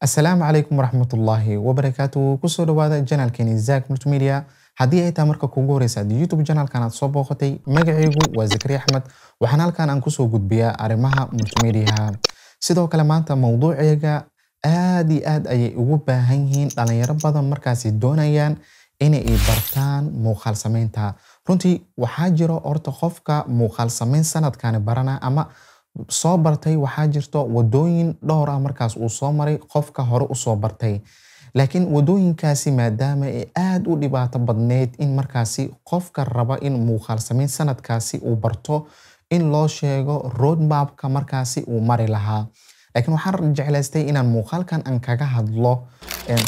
Asalaamu calaykum waraxmatullaahi wabarakaatu. Kusoo dhawaada janaalkeeni Zak Multimedia. Haddii ay tahay marka kugu horeysa aad YouTube janaalkan aad soo booqatay, magacaygu waa Zakariya Axmed. Waxaan halkan aan kusoo gudbiyaa arrimaha multimediaha. Sidoo kale maanta mowduuceega aad iyo aad ayay ugu baahan yihiin dhalinyaro badan markaasi doonayaan inay bartaan muuqaal samaynta. Runtii waxaa jiro horta qofka muuqaal samayn sanadkani barana ama soo bartay, waxaa jirto wadooyin dhowr ah markaas uu soo maray qofka hore usoo bartay, laakiin wadooyinkaasi maadaama ay aad u dhibaato badneyd in markaasi qofka raba in muuqaal samayn sanadkaasi uu barto in loo sheego roadmapka markaasi uu mari lahaa. Laakiin waxaan jeclaystay inaan muuqaalkan aan kaga hadlo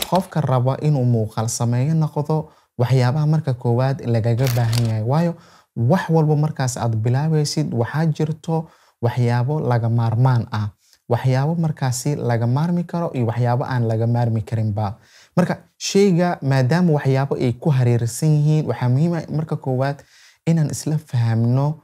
qofka raba inuu muuqaal sameeyo noqdo, waxyaabaha marka koowaad lagaga baahan yahay, waayo wax walba markaas aad bilaabaysid waxaa jirto waxyaabo laga maarmaan ah, waxyaabo markaasi laga maarmi karo iyo waxyaabo aan laga maarmi karinba. Marka sheyga maadaama waxyaabo ay ku hareersan yihiin, waxaa muhiim ah marka koowaad inaan isla fahamno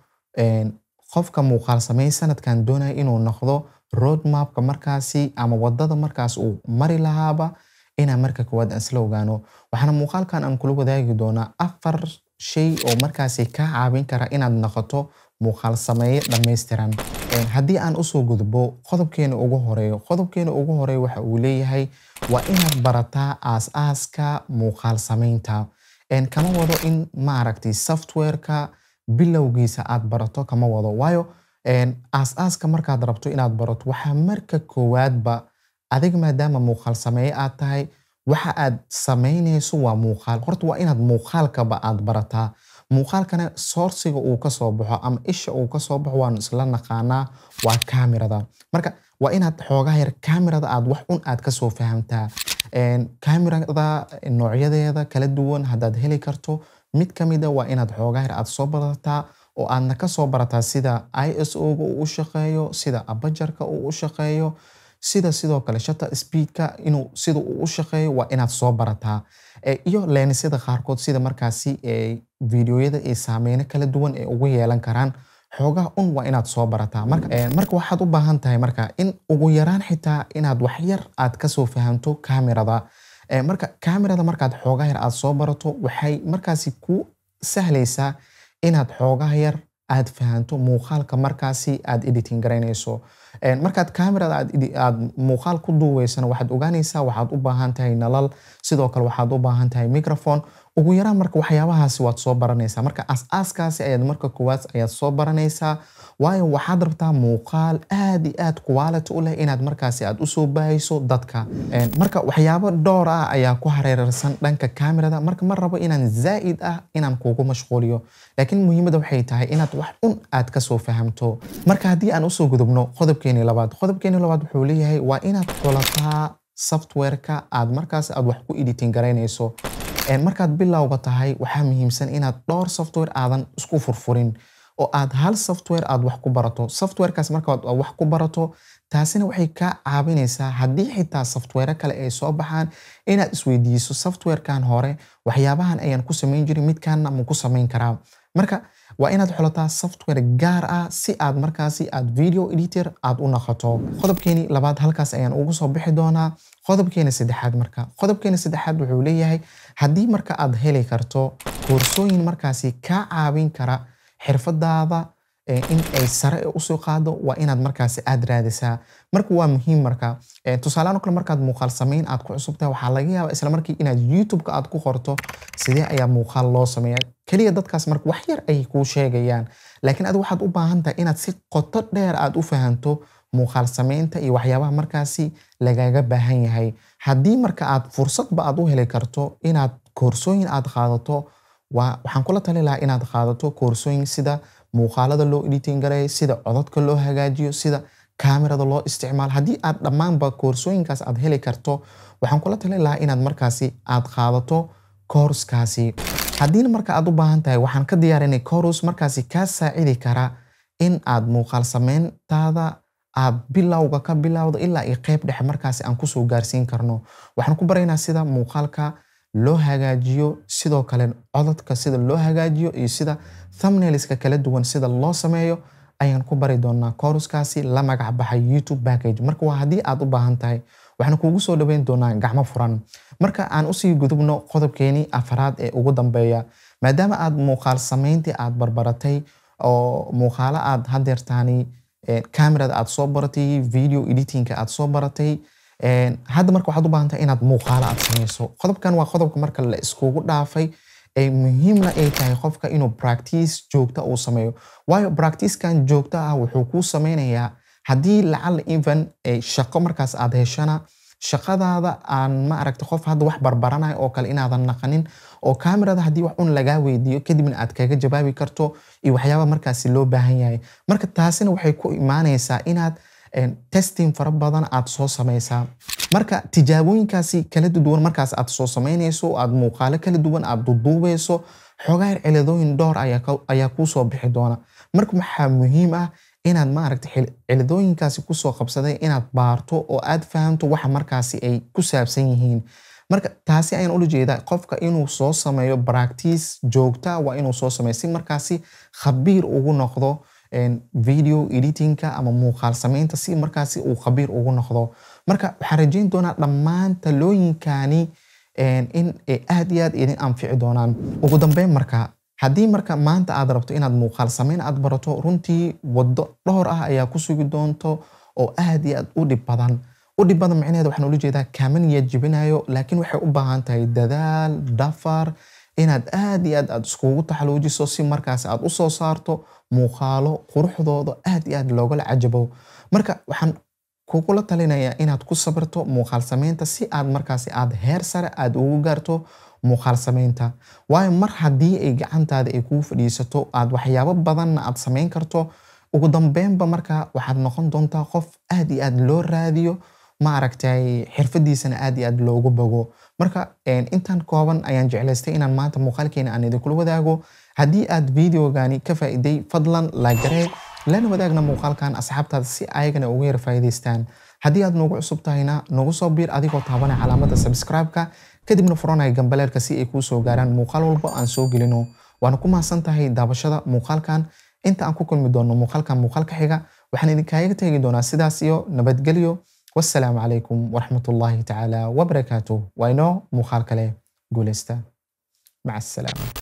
qofka muuqaal sameyn sanadkan doonaya inuu noqdo roadmapka markaasi ama wadada markaas uu mari lahaaba inaan marka koowaad aan isla ogaano. Waxaana muuqaalkan aan kula wadaagi doonaa 4 shay oo markaasi kaa caawin kara inaad noqoto muuqaal sameeye dhammaystiran. Haddii aan usoo gudbo qodobkeena ugu horeeyo, qodobkeena ugu horeeyo waxa uu leeyahay waa inaad barataa aas-aaska muuqaal samaynta. Kama wado in maaragtay softwareka bilowgiisa aad barato, kama wado, waayo aas-aaska markaad rabto inaad barato waxaa marka koowaadba adiga maadaama muuqaal sameeye aad tahay, waxa aad samaynayso waa muuqaal. Horta waa inaad muuqaalkaba aad barataa. Muuqaalkana sourciga uu kasoo baxo ama isha uu kasoo baxo waanu isla naqaanaa, waa kaamirada. Marka waa inaad xoogaa yar kaamirada aad wax un aad kasoo fahamtaa. Kaamirada noocyadeeda kala duwan haddaad heli karto mid ka mid a, waa inaad xoogaa yar aad soo barataa oo aadna kasoo barataa sida ISO-ga uu u shaqeeyo, sida aperture-ka uu u shaqeeyo, sida sidoo kale shutter speedka inuu sida uu u shaqeeyo waa inaad soo barataa, iyo leensyada qaarkood sida markaasi videoyada ay saameyno kala duwan ay ugu yeelan karaan. Xoogaha un waa inaad soo barataa. Marka waxaad u baahan tahay marka in ugu yaraan xitaa inaad wax yar aad kasoo fahamto kaamirada. Marka kaamirada markaad xoogaha yar aad soo barato, waxay markaasi ku sahlaysaa inaad xoogaha yar aad fahanto muuqaalka markaasi aad editing garaynayso. Markaad kaamirada aad muuqaal ku duubeysana, waxaad ogaanaysaa waxaad u baahan tahay nalal, sidoo kale waxaad u baahan tahay microphone ugu yaraan. Marka waxyaabahaasi waad soo baranaysaa. Marka aas-aaskaasi ayaad marka koowaad ayaad soo baranaysaa, waayo waxaad rabtaa muuqaal aad iyo aad quality u leh inaad markaasi aad usoo baahayso dadka. Marka waxyaabo dhowr ah ayaa ku hareeraysan dhanka kaamirada. Marka ma rabo inaan zaa'id ah inaan kugu mashquuliyo, laakiin muhiimadda waxay tahay inaad wax un aad kasoo fahamto. Marka haddii aan usoo gudubno qodobkeeni labaad, qodobkeeni labaad wuxuu leeyahay waa inaad xulataa softwareka aad markaas aad wax ku editing garaynayso. Markaad bilowga tahay, waxaa muhiimsan inaad dhowr software aadan isku furfurin oo aad hal software aad wax ku barato. Softwarekaas markaad wax ku barato, taasina waxay kaa caawinaysaa haddii xitaa software kale ay soo baxaan inaad isweydiiso: softwarekan hore waxyaabahan ayaan ku samayn jiray, midkaanna ma ku samayn karaa? Marka waa inaad xulataa software gaar ah si aad markaasi aad video editor aad u noqoto. Qodobkeeni labaad halkaas ayaan ugu soo bixi doonaa. Qodobkeeni saddexaad, marka qodobkeeni saddexaad wuxuu leeyahay haddii marka aad heli karto koorsooyin markaasi kaa caawin kara xirfadaada in ay sare usoo qaado, waa inaad markaasi aad raadisaa. Marka waa muhiim. Marka tusaalehaan oo kale, markaad muuqaal samayn aad ku cusub tahay, waxaa laga yaabaa isla markii inaad YouTube-ka aad ku qorto "sidee ayaa muuqaal loo sameeyaa?" Keliya dadkaas marka wax yar ay kuu sheegayaan, laakiin adigu waxaad u baahan tahay inaad si qoto dheer aad u fahanto muuqaal samaynta iyo waxyaabaha markaasi lagaga baahan yahay. Haddii marka aad fursadba aad u heli karto inaad koorsooyin aad qaadato, waa waxaan kula tali lahaa inaad qaadato koorsooyin sida muuqaalada loo editing gareeyo, sida codadka loo hagaajiyo, sida kaamirada loo isticmaalo. Haddii aad dhammaanba koorsooyinkaas aad heli karto, waxaan kula tali lahaa inaad markaasi aad qaadato koorskaasi. Haddiina marka aad u baahan tahay, waxaan ka diyaarinay course markaasi kaa saacidi kara in aad muuqaal sameyntaada aad bilowga ka bilowdo ilaa iyo qeyb dhexe markaasi aan kusoo gaarsiin karno. Waxaan ku baraynaa sida muuqaalka loo hagaajiyo, sidoo kale codadka sida loo hagaajiyo iyo sida thumbnailska kala duwan sida loo sameeyo ayaan ku bari doonaa kooruskaasi la magac baxay YouTube package. Marka waa haddii aad u baahan tahay. Waxaan kuugu soo dhaweyn doonaa gacmo furan. Marka aan usii gudubno qodobkeeni afraad ee ugu dambeeya, maadaama aad muuqaal samayntii aad barbaratay oo muuqaalo aad hadeertaani kamerada aad soo baratay, video editingka aad soo baratay, hadda marka waxaad u baahan tahay inaad muuqaalo aad samayso. Qodobkan waa qodobka marka la iskugu dhaafay ay muhiimna ay tahay qofka inuu practice joogta uu sameeyo. Waayo practice-kan joogta ah wuxuu kuu sameynayaa haddii lacal even shaqo markaas aad heshana, shaqadaada aan ma aragta qof hadda wax barbaranayo oo kale inaadan naqanin, oo kamerada haddii wax un lagaa weydiiyo kadibna aad kaga jawaabi karto iyo waxyaaba markaasi loo baahan yahay. Marka taasina waxay ku imaanaysaa inaad testing fara badan aad soo samaysaa. Marka tijaabooyinkaasi kala duwan markaas aad soo samaynayso, aad muuqaalo kala duwan aad duduubeyso, xogaar ciladooyin dhowr ayaa kuu soo bixi doona. Marka waxaa muhiim ah inaad maaragta ciladooyinkaasi kusoo qabsaday inaad baarto oo aad fahamto waxa markaasi ay ku saabsan yihiin. Marka taasi ayaan ula jeedaa qofka inuu soo sameeyo practice joogta, waa inuu soo sameeyo si markaasi khabiir ugu noqdo video editingka ama muuqaal samaynta, si markaasi uu khabiir ugu noqdo. Marka waxaan rajayn doonaa dhammaan talooyinkani in ay aad iyo aad idin anfici doonaan. Ugu dambeyn marka haddii marka maanta aad rabto inaad muuqaal samayn aad barato, runtii waddo dhowr ah ayaa ku sugi doonto oo aad iyo aad u dhib badan. U dhib badan micnaheeda waxaan ula jeedaa kaama niyad jebinayo, laakiin waxay u baahan tahay dadaal, dhafar, inaad aad iyo aad aad iskugu taxaluujiso si markaas aad u soo saarto muuqaalo quruxdooda aad iyo aad loogala cajabo. Marka waxaan kugula talinayaa inaad ku sabarto muuqaal samaynta si aad markaasi aad heer sare aad ugu gaarto muuqaal samaynta. Waayo mar haddii ay gacantaada ay kugu fadhiisato, aad waxyaabo badanna aad samayn karto, ugu dambeynba marka waxaad noqon doontaa qof aad iyo aad loo raadiyo, ma aragtay xirfadiisana aad iyo aad loogu bogo. Marka intan kooban ayaan jeclaystay inaan maanta muuqaalkeena aan idinkula wadaago. Haddii aad videogani ka faa'iiday, fadlan like garee, lana wadaagna muuqaalkan asxaabtaada si ayagana uga yar faa'iidaystaan. Haddii aad noogu cusub tahayna, nagu soo biir adigoo taabanaya calaamadda subscribe-ka, kadibna furanaya gambaleelka si ay kuu soo gaaraan muuqaal walba aan soo gelino. Waana ku mahadsan tahay daawashada muuqaalkan. Inta aan ku kulmi doono muuqaalkan muuqaalka xiga, waxaan idinkaaga tegi doonaa sidaas iyo nabadgelyo. Wassalaamu calaykum waraxmatullaahi tacaala wabarakaatuh. Waa inoo muuqaal kale. Guuleysta, maca assalaama.